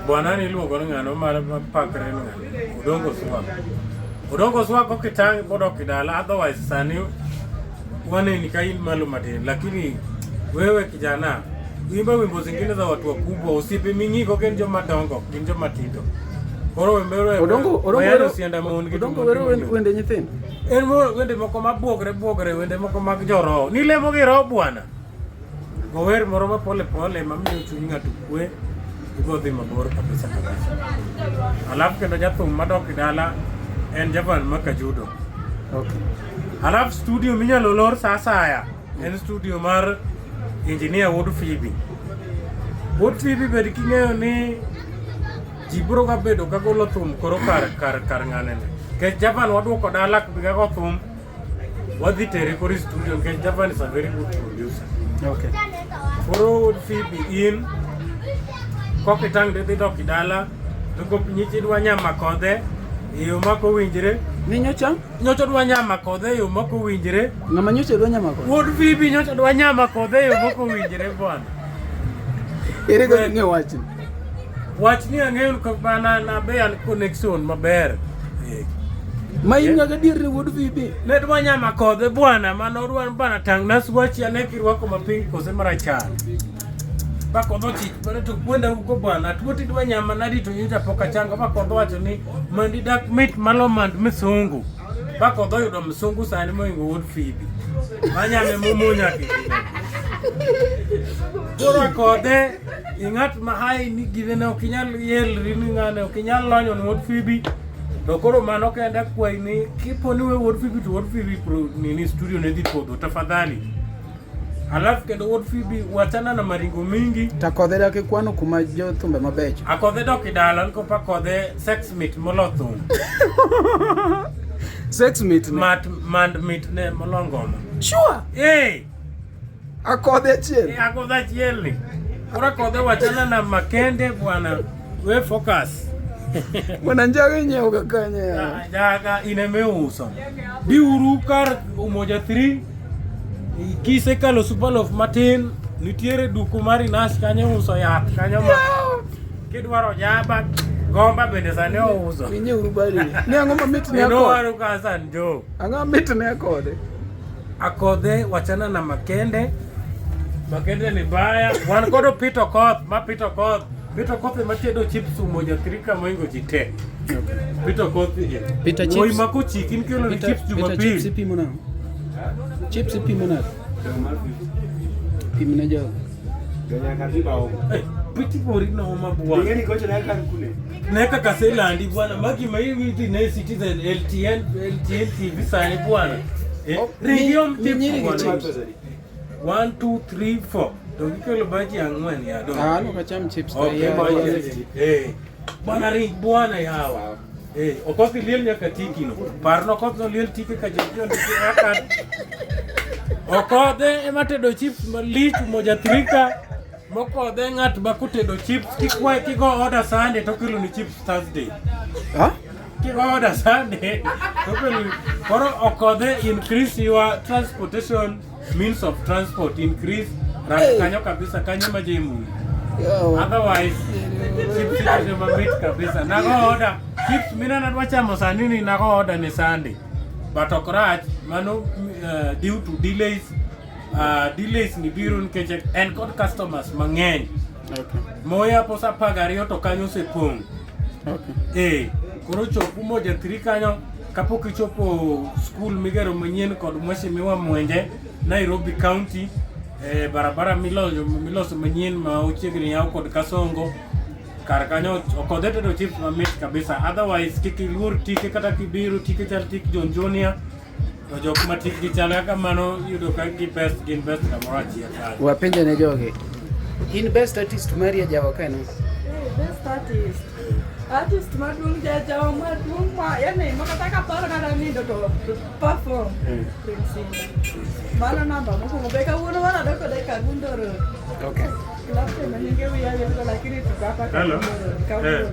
B: bwana ni iluongo ni ng'ano ma ma pakre ni ng'ano? Odongo Swag. Odongo Swag ok itang' bodok e dala otherwise sani waneni ka in malo matin lakini wewe kijana imba wimbo zingine za watu wakubwa osiepe ming'igo gin joma dongo gin joma tindo koro wembe
C: Odongo Odongo
B: wero
C: wero
B: sianda mon gi
C: Odongo
B: tumo
C: wero
B: timo
C: wende nyithindo.
B: En wende moko mabuogre buogre, wende moko mag joroho. Nilemo gi roho bwana. Go wer moro ma pole pole mamiyo chuny ng'ato kwe, ibo dhi mabor kabisa kabisa. Alafu kendo jathum madok e dala en Javan Makajudo.
C: Okay.
B: Alafu studio minyalo lor sa asaya en studio mar engineer Wuod Phoebe. Wuod Phoebe bed king'eyo ni ji biro ga bedo ka golo thum koro kar kar kar ng'anene. Nikech Javan waduoko dala biga go thum wadhi tere koro e studio nikech Javan is a very good producer.
C: Okay.
B: Koro Wuod Phoebe in kok itang' dhi dok e dala to kop nyichi dwa nyama kodhe e yo mak owinjre
C: Ni nyocha?
B: nyocha dwa nyama kodhe e yo mak owinjre
C: Ng'ama nyocha dwa nyama kode?
B: Wuod Phoebe nyocha dwa nyama kodhe e yo mok owinjre bwana.
C: Ere kaka ing'eyo wachni?
B: Wach ni ang'eyo ni mana na be an connection maber. Eh.
C: Ma in ng'aga dier ni wuod Phoebe.
B: Ne dwa nyama kodhe bwana, mano odwa bana tang' na swachi ane kirwako mapink kose marachar. Ba kodho chich bana to kwenda uko bwana, tuo ti dwa nyama nadi to nyocha pok achango ba kodho wacho ni mandi dak mit malo mand misungu. Ba kodho yudo msungu sani moingo wuod Phoebe. Manyame mumunya ki. Koro kode ing'at ma hai ni gine ok inyal yelri ni ng'ane ok inyal lonyo ni wuod Phoebe. To koro mano kende akwayi ni kipo ni we wuod Phoebe to wuod Phoebe pro nini studio ne dhi podho tafadhali. Alafu kendo wuod Phoebe wachana na maringo mingi.
C: Ta kodhe dak ikwano kuma jothumbe mabecho.
B: Akodhe dok e dala nikopa kodhe sex mit molo thum.
C: Sex mit ne.
B: Mat mand mit ne molo ngoma.
C: Sure.
B: Eh!
C: Akodhe achiel.
B: Eh, akodhe achiel ni. Koro akodhe wachana na makende bwana. We focus.
C: Bwana njaga inyiewo ga kanye ya?
B: Ah, Jaga in ema iuso. Biuru kar Umoja 3 kisekalo Superloaf matin nitiere duku mar Inas kanyo uso yath kanyo ma kidwaro jaba gomba bende sani ouso.
C: Inyieuru bali. Ni ang'o mamit ne
B: Kendo
C: akodhe?
B: waru ka Hassan Joho.
C: Ang'o mamit ne akodhe?
B: Akodhe wachana na makende. Makende ni baya. Wan kodo pito koth, ma pito koth. Pito koth ema tedo chips Umoja 3 kama ingo ji te. Pito koth. eh.
C: Pita chips.
B: Wuoyi ma kochiki nikelo ni chips
C: Peter
B: Jumapil.
C: chips ipimo nang'o? Chips ipimo nade? Pim ne jogo.
B: Eh, piti pori noma bwana. Ne kaka selandi bwana, magi ma iwinji ne Citizen LTN LTN TV sani bwana. Eh,
C: Oh,
B: ringi om
C: mi
B: chips
C: nyiri gi
B: bwana.
C: chips.
B: 1 2 3 4. To gikelo baji ang'wen ya do.
C: Ah, ok acham chips.
B: Okay,
C: Yeah,
B: baji.
C: yeah.
B: Eh. Bwana ring bwana yawa. Eh, okoth liel nyaka tikino. Parno okoth no liel tike ka jojo ndike aka. Okodhe ema tedo chips malich Umoja Trika. Mokodhe ng'at ma kotedo chips kikwaye kigo order Sunday to okelo ni chips Thursday.
C: Ah?
B: Kigo order Sunday to okelo ni koro okodhe increase your transportation means of transport increase rang kanyo kabisa kanyo ma jemu.
C: Yo.
B: Otherwise chips itedo mamit kabisa. Nago order chips mina nadwa chamo sani ni nago order ni Sunday. But ok rach mano due to delays delays ni biro nikech en kod customers mang'eny.
C: Okay.
B: Moya po sa 12 to kanyo osepong'.
C: Okay.
B: Eh, koro chop Umoja 3 kanyo kapok ichopo skul migero manyien kod Mheshimiwa Mwenje Nairobi County eh, barabara miloso manyien ma ochiegni yaw kod Kasongo. Kar kanyo okodhe tedo chips mamit kabisa. Otherwise kik iluor tike kata kibiro tike chal tik John Junior. To jok ma tikgi chal kaka mano yudo ka gi best gin best kamoro achiel kanyo.
C: Wapenjo ne jogi. In best artist mari e jawa ka en ng'a?
D: Best artist. Artist maduong' jajawa maduong' ma yani ma kata kaparo kata nindo to perform. Prince Indah. Mano namba mokwongo be kawuono warado kode Kangundo Road.
C: Okay.
D: Clapton ma nyinge wiya wilgo lakini tuko hapa
B: Hello.
D: Kangundo Road kawuono.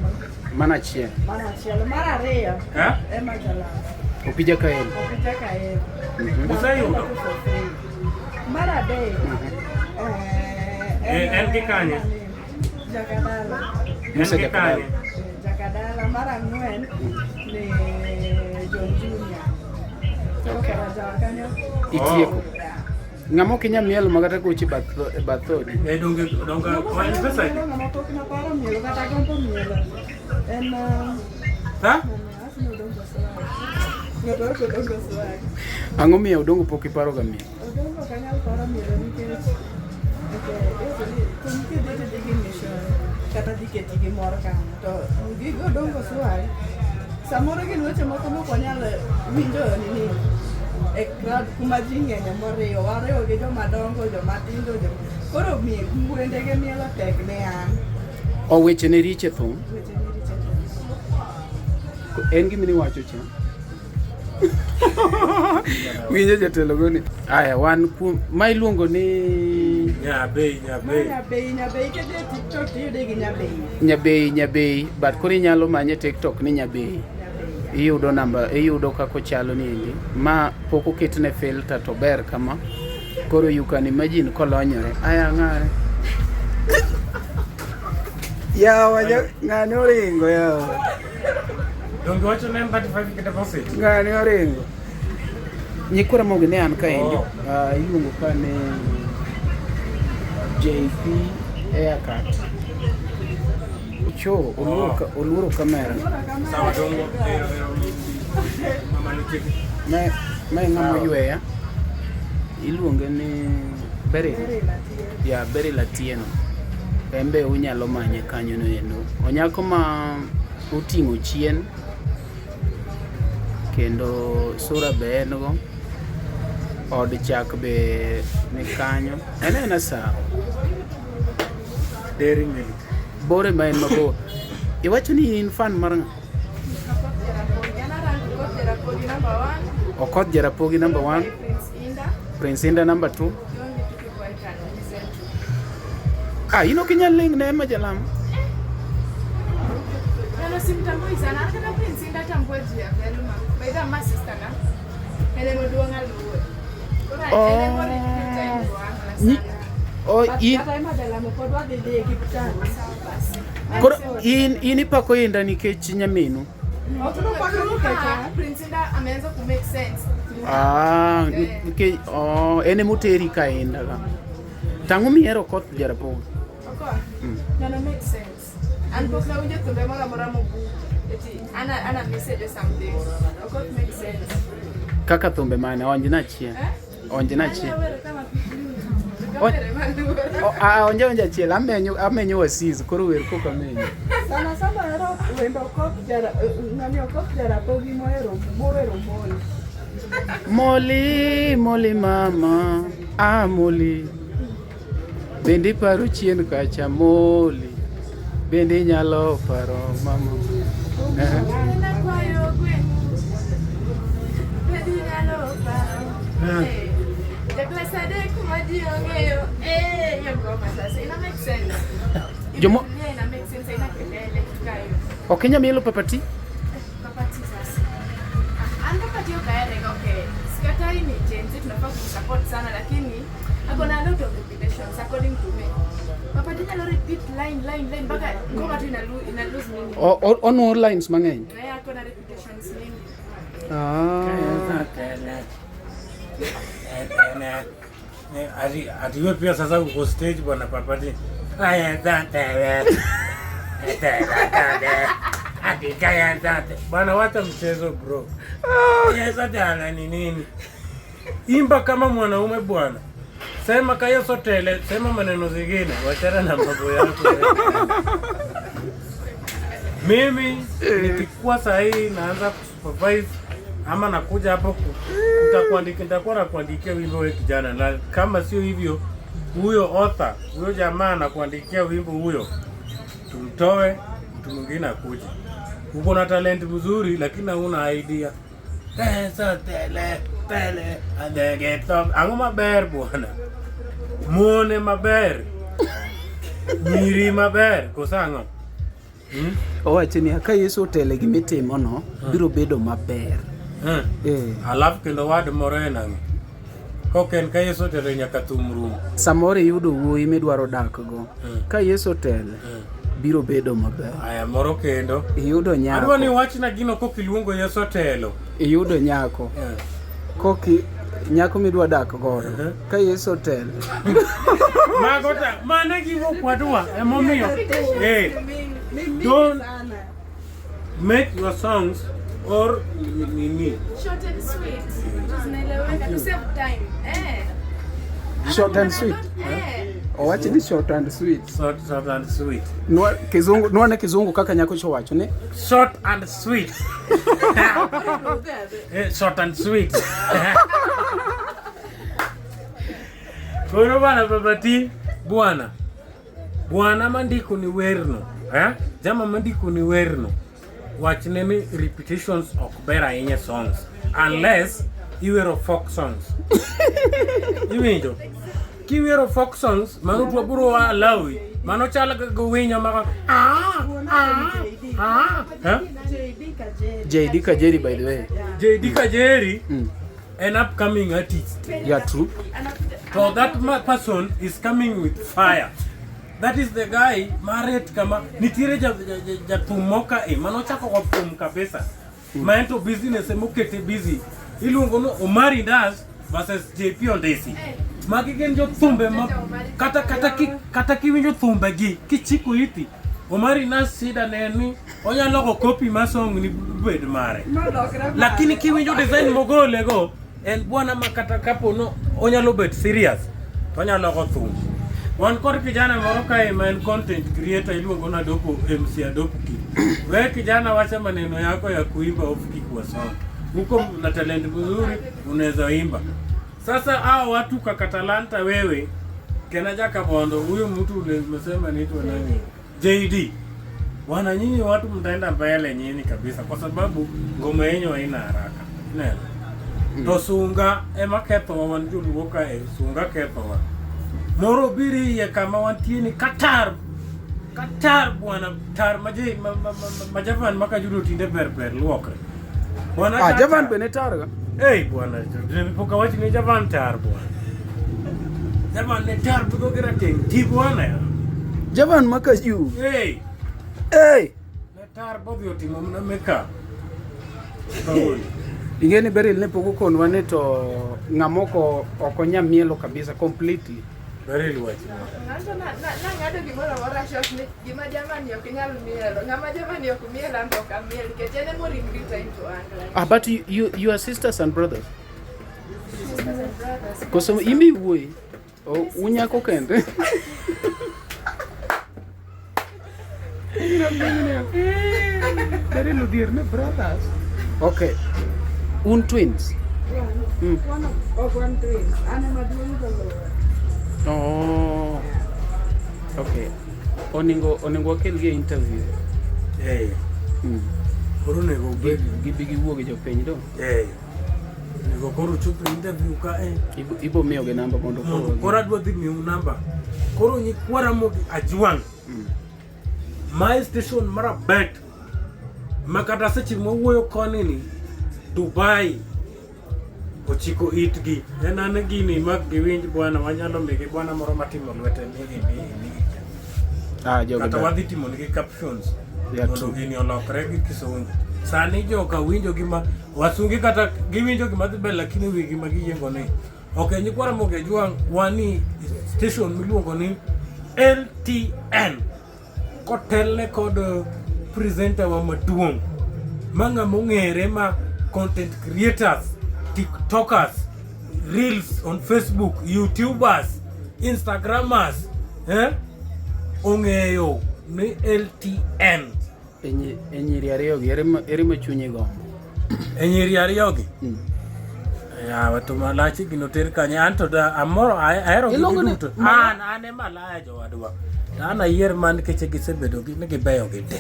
C: Mano achiel.
D: Mano achiel. Mar ariyo
B: Eh?
D: Emma Jalamo.
C: Opija Kael.
D: Opija Kael.
B: Useyudo?
D: Mar adek
B: Eh, en gi kanye?
D: Jakadala.
B: En
C: Musa
B: gi
C: Jakadala.
B: kanye?
D: Jakadala. Mar ang'wen ni John Junior.
C: Okay.
D: Jawa kanyo.
C: Itieko. Ng'ama ok inyal mielo ma kata gochi e bath odi.
B: Eh, donge donge en pesa adi?
D: Ng'ama pok naparo mielo kata gombo mielo en
B: Ha?
D: Asino Odongo Swag. Ng'ato ok Odongo Swag.
C: Ang'o miyo Odongo pok iparo ga mielo?
D: Odongo ok anyal paro mielo nikech okay, thum kidhi tidhi gi mission kata dhi keti gi mor kanyo to gigo Odongo Swag samoro gin weche moko mok wanyal winjo nini e crowd kuma ji ng'enye moriwo wariwo gi joma dongo joma tindo joma koro wendege mielo tek ne an.
C: O weche ne richo e thum.
D: Weche ne richo e thum.
C: En gima niwacho cha. Winjo jatelo goni. Aya, wan kuom ma iluongo ni
B: Nyabei, nyabei.
D: Nyabei, nyabei kidhi e TikTok tiyude gi nyabei.
C: Nyabei, nyabei, but koro inyalo manye TikTok ni nyabei. Iyudo namba, iyudo kaka ochalo ni endi. Ma pok oketne filter to ber kama. Koro you can imagine kolonyore. Aya ng'are. Yawa, ng'ani oringo yawa.
B: Donge wacho ne en 35 k deposit?
C: Ng'ani oringo. Nyikwa Ramogi ne an kaendi.
B: Oh.
C: Iluongo ka ni JP Aircut. Cho, oluoro, oh. Oluoro kamera.
B: Sawa dongo. Ero, ero. Mama nitie.
C: Ma e ng'ama oyweya. Iluonge ni Beryl. Ya Beryl Atieno. En be unyalo manye kanyo no endo. Onyako ma oting'o chien kendo sura be en go. Od chak be ni kanyo. En ena sawa.
B: Dairy milk.
C: Bore ma en mabor. Iwacho ni in fan mar ng'a? Okoth Jarapogi number 1, Prince Indah number 2. Ah, in ok inyal ling ne Emma Jalamo.
E: Nano simtambui sana kata Prince Indah tambua juu ya Velma. By the ma sister na. Ene maduong' aluwe. Koro ene morito
C: Nyi- Oh, in,
D: Kata Emma Jalamo pod wadhi dhi e Kiptano.
C: koro in ipako Indah nikech nyaminu.
D: Ok nopako nikech an.
E: Prince Indah ameanza ku make sense.
C: Ah, nikech oh, en emoteri ka Indah ka. Tang'o mihero Okoth Jarapogi?
E: Okoth. Nano make sense. An pok nawinjo thumbe moro amora mobuk. Eti ana message or something. Okoth make sense.
C: Kaka thumbe mane? Onjna achiel.
E: Eh?
C: Onjna achiel.
E: Anyalo wero kama Kamere maluoro.
C: Onja onja achiel. Amenyo wasis koro wer koka amenyo.
D: Sana sana ahero wend Okoth Jara, ng'ani Okoth Jarapogi mohero mowero Moli.
C: Moli, moli mama, ah moli. Bende iparo chien kacha moli. Bende inyalo paro mama.
E: Nakwayo gweng'u. Bende inyalo paro. Ja klas adek ma ji ong'eyo. Hiyo ngoma sasa ina make sense. Imetulia, ina make sense, haina kelele kitu kama hiyo.
C: Ok inyal mielo papati?
E: Papati sasa. An papati ok ahere okay. Sikatai ni Gen Z tunafaa kumsupport sana lakini ako na a lot of repetitions according to me. Papati nyalo repeat line line line mpaka ngoma tu ina lose meaning.
C: Onuo lines mang'eny.
E: Eh, ako na repetitions mingi.
C: Ah.
B: Ati wewe pia sasa uko stage bwana Papati. Aya tata. Ati kaya tata. Bwana wacha mchezo bro. Yes, ni nini? Imba kama mwanaume bwana. Sema kaya sotele, sema maneno zingine, wachana na mambo yako. Mimi nikikuwa sahii naanza kusupervise ama nakuja hapo nitakuwa nakuandikia wimbo wewe kijana, na kama sio hivyo, huyo author, huyo jamaa anakuandikia wimbo huyo, tumtoe, mtu mwingine akuje. Uko na talent mzuri lakini hauna idea. Pesa tele tele adege top. Ang'o maber bwana? Muone maber. Nyiri maber koso ang'o? Hmm?
C: Owacho ni ka Yesu otele gimitimo no biro bedo maber.
B: Hmm.
C: Eh.
B: Alafu kendo wad moro en ang'o? Kok en ka Yesu otelo nyaka thum rum.
C: Samoro iyudo wuoyi midwaro dak go.
B: Mm.
C: Ka Yesu otele biro bedo maber.
B: Aya moro kendo.
C: Iyudo
B: Adwa ni
C: nyako.
B: wachna gino kok iluongo Yesu otelo.
C: Iyudo nyako. Koki nyako midwa dak godo. Ka Yesu otele.
B: Mago ta mane giwuok wadwa emomiyo. Eh. Don't make your songs or nini.
E: Short and sweet. Vitu zinaeleweka to save time. Eh.
C: Short and sweet.
E: Eh.
C: Owacho ni short and sweet.
B: Short and sweet.
C: Nwa kizungu nwane kizungu kaka nyako cho wacho ni
B: Short and sweet. Short and sweet. Koro bana babati bwana. Bwana mandiko ni werno. Eh? Jama mandiko ni werno. Wachne ni repetitions ok ber ahinya e songs unless iwero folk songs. Iwinjo? Kiwero folk songs, mano to wabiro alawi. Mano chal ga winyo ma ah ah ah. Eh?
C: JD Kajeri by the way.
B: JD Kajeri an upcoming artist.
C: Yeah, true.
B: So that person is coming with fire. That is the guy maret kama nitiere jathum moka e manochako go thum kabisa. Ma en to business emokete busy. Iluongo ni Omari Ndas versus JP Ondesi. Magi gin jothumbe ma kata kiwinjo thumbe gi kichiko iti Omari Ndas shida ne en ni onyalo go copy mar song ni bed mare. Lakini kiwinjo design mogole go en bwana ma kata kapo no onyalo bet serious to onyalo go thum. Wan kod kijana moro kae ma en content creator iluongo ni Adopo MC Adopo Ki. We kijana, wacha maneno yako ya kuimba off key kwa song. Uko na talent mzuri, unaweza imba. Sasa hao watu kaka talanta wewe Kena Jakabondo, huyu mtu umesema anaitwa nani? JD. Bwana, nyinyi watu mtaenda mbele nyinyi kabisa kwa sababu ngoma yenyu haina haraka. Unaelewa? To sunga ema kethowa wan joluo kae, sunga kethowa. Moro biri iye kama wantie ni Qatar. Qatar bwana, tar ma ma Javan maka judo tinde ber ber luokre. Bwana
C: Ah,
B: Qatar-
C: Javan be ne tar ga.
B: Ei bwana, pok awach ni Javan tar bwana. Javan ne tar budho gi rateng' ti bwana ya.
C: Javan maka ju.
B: Ei,
C: Hey!
B: ne tar bodhi otimo mana makeup. Kawuono.
C: Ing'e ni Beryl ne pok okonwa ni to ng'amoko ok onya mielo kabisa completely.
B: Beryl wachna.
E: Ng'ato nang'ado gimoro amora short ni gima jamani ok nyal mielo. Ng'ama jamani ok miel an to ok amiel nikech en ema oringri time to an.
C: Ah, but you are sisters and brothers.
E: Sisters and brothers.
C: Koso imbe wuoyi? O unyako kende? Beryl odhier ne brothers. Okay. Un twins?
D: One of one twins. An ema duong' to luwe.
C: Oh. Okay. Oningo wakel gi e interview.
B: Eh, koro onego obed.
C: Gibi giwuo gi jopiny do.
B: Eh. Onego koro chop e interview ka eh.
C: Ibo miyogi namba mondo
B: Mondo koro adwa dhi miyou namba. Koro nyikwa Ramogi Ajwang'. Mae station marabet ma kata seche mwawuoyo koni ni Dubai ochiko itgi. En an gini mak giwinj bwana wanyalo migi bwana moro matimo lwete ni ni ni.
C: Ah, jogi
B: Kata
C: ber.
B: wadhi timo nigi captions.
C: Yeah,
B: Mondo
C: true.
B: gini olokre gi kisungu. Sani joka winjo gima wasungi kata giwinjo gima dhi mbele lakini wigi ma giyiengo ni. Ok, nyikwa Ramogi Ajwang' wani station miluongo ni LTN kotelne kod presenter wa maduong' ma ng'ama ong'ere ma content creators, tiktokers, reels on Facebook, youtubers, instagrammers, eh? Ong'eyo ni LTN.
C: E nyiri ariyogi, ere ma chunyi gombo?
B: E nyiri ariyogi? Yawa to malachi gino ter kanye an to da amoro ahero gi duto. An an e malaya jowadwa. To an ayier man nikech gisebedo gi ni gibeyo gi te.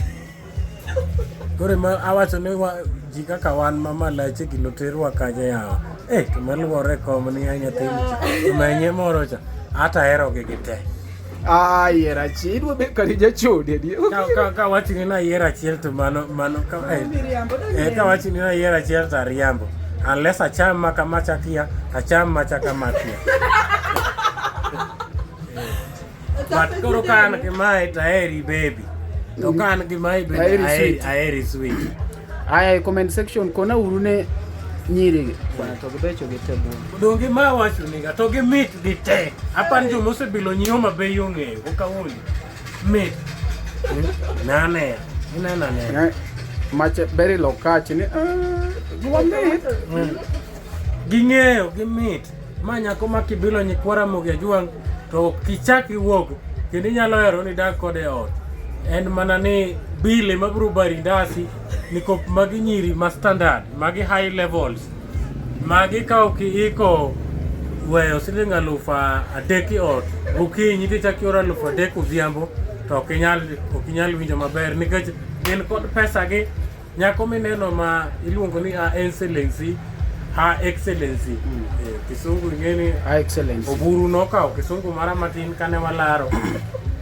B: Koro ema awacho ni wa, ji kaka wan ma malache gino terwa kanye yawa. Eh to maluwore kom ni a nyathini cha. To menye moro cha. Ata ahero gi gi te.
C: Ah, yier achiel, idwa bet kare jachode adi.
B: Ka wach ni nayier achiel to mano mano ka eh,
D: Miriambo, donge?
B: eh, ka wach ni nayier achiel to ariambo. Unless acham ma kama chakia, acham ma chaka makia. But koro ka an gi mae to aheri baby. To ka an gi mae bende
C: Aheri
B: aheri
C: sweet.
B: aheri sweet.
C: Aya, e comment section kona uru ne nyiri bwana to gibecho gi te bwana.
B: Donge ma wacho niga to gi mit gi te. Apan joma osebilo nyi Homa Bay ong'eyo ok awuondi. Mit. Nane. Ineno anena.
C: Ne, Mache Beryl Okach ni "Ah, wamit.
B: Ging'eyo gimit. Ma nyako ma kibilo nyikwa Ramogi Ajwang' to ok kichak iwuog kendo inyalo hero ni idag kode e ot. En mana ni bile mabiro bari ndasi nikop magi nyiri ma standard, magi high levels. Magi ka ok iiko weyo siling 3000 e ot gokinyi tichak ioro 3000 odhiambo to ok inyal winjo maber nikech gin kod pesa gi. Nyako mineno ma iluongo ni Her Excellency, Her Excellency. Eh, kisungu ing'eni
C: Her Excellency.
B: Oburu nokawo kisungu mara matin kane walaro.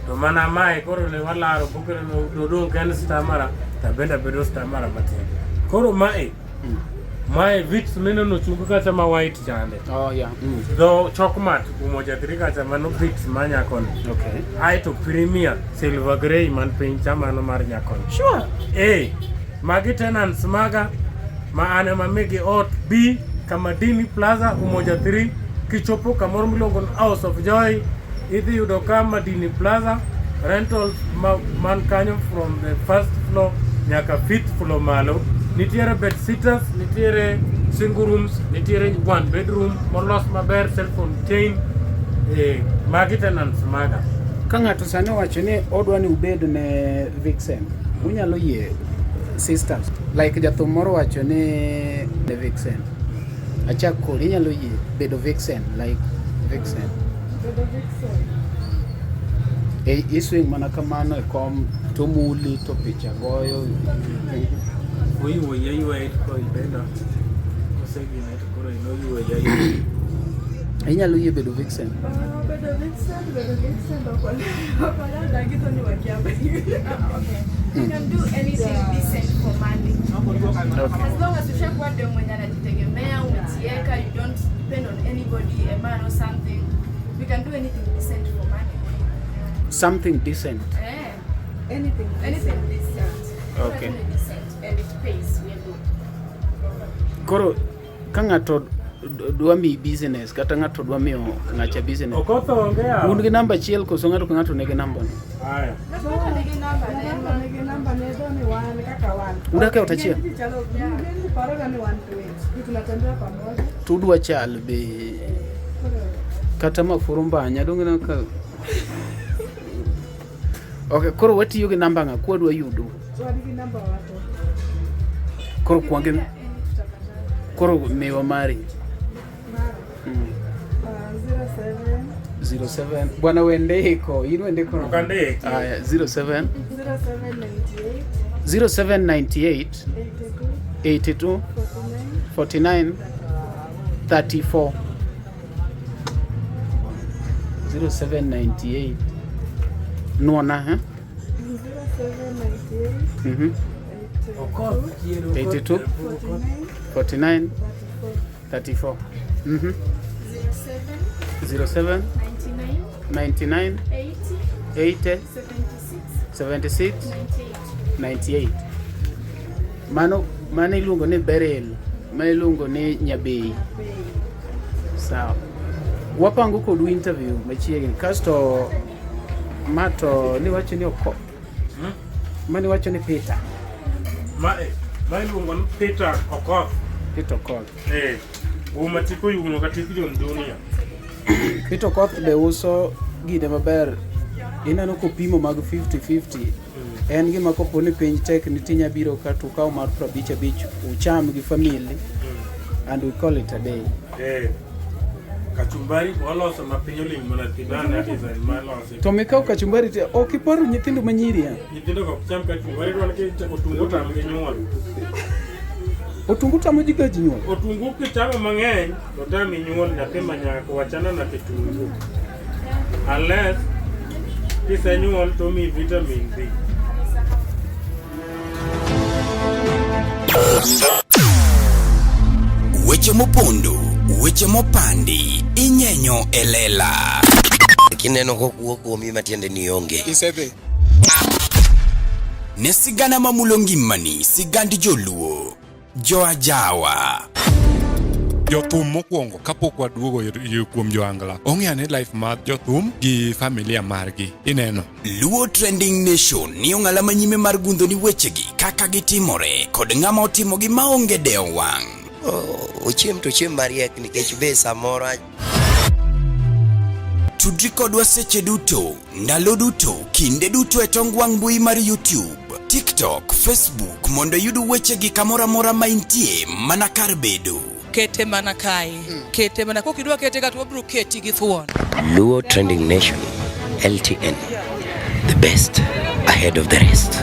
B: To mana mae koro ne walaro bukre no dodong' ka en stamara to abende abedo stamara matin. Koro mae mae vits mineno chung kacha ma white chande.
C: Oh yeah.
B: Dho chokmat umoja three kacha mano vits ma nyakoni.
C: Okay.
B: Aeto premier silver grey man piny cha mano mar nyakoni.
C: Sure.
B: Eh, magi tenants maga ma an ema migi ot B Kamadini Plaza Umoja 3 kichopo kamoro miluongo ni House of Joy idhi yudo ka Madini Plaza rentals ma, man kanyo from the first floor nyaka fifth floor malo nitiere bed sitters nitiere single rooms nitiere one bedroom molos maber self contained eh, magi tenants maga
C: Ka ng'ato sani owacho ni odwa ni ubed ne Vixen, unyalo yie sisters. Like jathum moro wacho ni ne Vixen. Achak kodi inyalo yie bedo Vixen like Vixen.
D: Bedo vixen.
C: E, iswing mana kamano e kom to muli to picha goyo.
B: Oyuoyi ayuoya to ibeda osegine to koro inoyuoyi ayuoya.
C: Inyalo yie bedo Vixen.
D: Ah, bedo vixen, bedo vixen, ok wanyal dagi to ni wakia
E: Okay. You can do anything decent for money.
C: Okay.
E: As long as ushakuwa dem mwenye anajitegemea, umetieka, you don't depend on anybody, a man or something. We can do anything decent for money.
C: Something decent.
E: Eh,
D: Anything.
E: anything decent.
C: Okay.
E: Anything decent and it pays, we are good.
C: Koro ka ng'ato dwa miyi business kata ng'ato dwa miyo ng'acha business.
B: Okoth onge yawa.
C: Un gi namba achiel koso ng'ato ka ng'ato nigi namba ne?
B: Aya.
E: Ng'ato nigi namba ne.
D: Ng'ato nigi namba ne dho ni wan kaka wan.
C: Udak e ot achiel?
D: Ng'eny ji chalo, ng'eny ji paroga ni wan twins. Ji tunatembea pamoja.
C: To udwa chal be
D: Koro
C: kata mafuro mbanya donge na ka Okay, koro watiyo gi namba ng'a kwadwa yudo.
D: wan gi namba wate.
C: Koro kwange koro miwa mari.
D: Mara.
C: 07
D: 07
C: bwana wendiko in wendiko
B: Ok andiki.
C: Aya 07
D: 0798
C: 0798
D: 82
C: 82
D: 49
C: 49 34 0798 nuona ha
D: 0798
C: mhm
B: Okoth chien, Okoth
C: 82
D: 49
C: 49 34 mhm
E: 07
C: 07
E: 99
C: 99
E: 80
C: 80
E: 76
C: 76
E: 98.
C: 98 mano mano iluongo ni Beryl mano iluongo ni Nyabei sawa wapango kodu interview machiegni kasto ma to niwacho ni oko mani wacho ni Peter
B: Mae, mae iluongo ni Peter Okoth.
C: Peter Okoth
B: Eh, uma tiko yuno kata tik John Junior.
C: Peter Okoth be uso gine maber ineno kopimo mag 50 50 En gima kopo ni piny tek ni tinya biro ka to ukaw mar 55 ucham gi family and we call it a day.
B: Eh. Kachumbari waloso ma piny oling' mana thi nane design ma losi.
C: To mikaw kachumbari te ok iparo nyithindo ma nyiri a?
B: Nyithindo go ok cham kachumbari dwan ki otungu tamgi nyuol.
C: Otungu tamo ji ga ji nyuol.
B: Otungu kichamo mang'eny to tami nyuol nyathi ma nyako wachana na kitungu. Unless kisenyuol to mi vitamin D.
A: Weche mopondo, weche mopandi, inyenyo e lela.
F: Kineno kokuo kuomi matiende ni onge.
G: Isedhi.
A: Ne sigana mamulo ngimani, sigand joluo. Joajawa.
G: Jothum mokwongo kapok waduogo kuom joangla ong'e ane life mar jothum gi familia margi ineno.
A: Luo Trending Nation ni ong'ala manyime mar gundho ni wechegi kaka gitimore kod ng'ama otimogi maonge dewo wang'.
F: Ochiem to ochiem mariek nikech be samoro
A: Tudri kodwa seche duto, ndalo duto, kinde duto e tong wang' mbui mar YouTube, TikTok, Facebook mondo iyud wechegi kamoro amora ma intie mana kar bedo.
H: Kete mana kae. Kete mana kokidwa kete ka to wabiro keti gi thuon.
F: Luo Trending Nation LTN the best ahead of the rest.